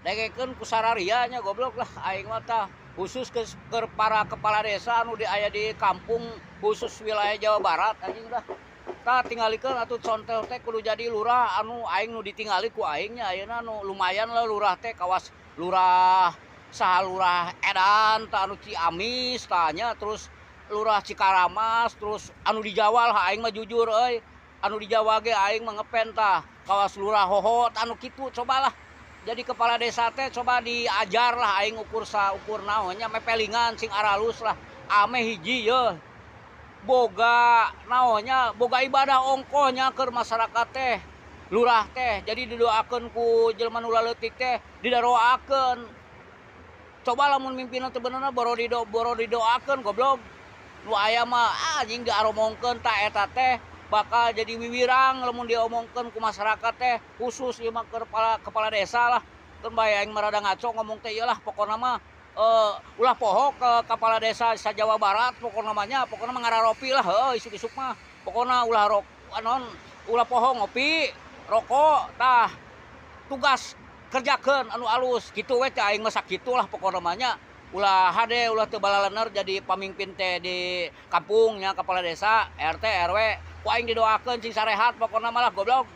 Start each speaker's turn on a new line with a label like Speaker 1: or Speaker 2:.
Speaker 1: Dengekeun ku sararia nya, goblok lah aing mah. Tah, khusus ke para kepala desa anu di aya di kampung, khusus wilayah Jawa Barat, anjing dah. Tah, tingalikeun atuh contoh teh kudu jadi lurah anu aing nu ditingali ku aing nya ayeuna nu lumayan lah lurah teh kawas lurah saha, lurah edan tah, anu Ciamis tah nya, terus lurah Cikaramas, terus anu di Jawa lah. Aing mah jujur euy, anu di Jawa ge aing mah ngepen tah, kawas lurah Hohot anu kitu. Cobalah jadi kepala desa teh coba diajar lah aing ukur saukur naon nya, mepelingan sing aralus lah, ameh hiji ye boga naonnya, boga ibadah ongkohnya keur masyarakat teh. Lurah teh jadi didoakeun ku jelema nu leutik teh, didaroakeun. Coba lamun mimpinna teu bener, boro didoakeun, goblok, nu aya mah anjing diaromongkeun. Tah, eta teh bakal jadi wiwirang lamun diomongkeun ku masyarakat teh, khusus ieu mah kepala kepala desa lah. Keun bae aing mah rada ngaco ngomong teh ieu lah. Pokona mah ulah poho ke kepala desa sa Jawa Barat, pokona mah nya, pokona mah ngararopi lah heuh isuk-isuk mah. Pokona ulah rok anon, ulah poho ngopi, rokok. Tah, tugas kerjakeun anu alus kitu we teh. Aing mah sakitu lah pokona mah nya. Ulah hade, ulah teu balalener jadi pamimpin teh di kampung nya, kepala desa, RT, RW. Ku aing didoakeun sing sarehat pokona mah lah, goblok.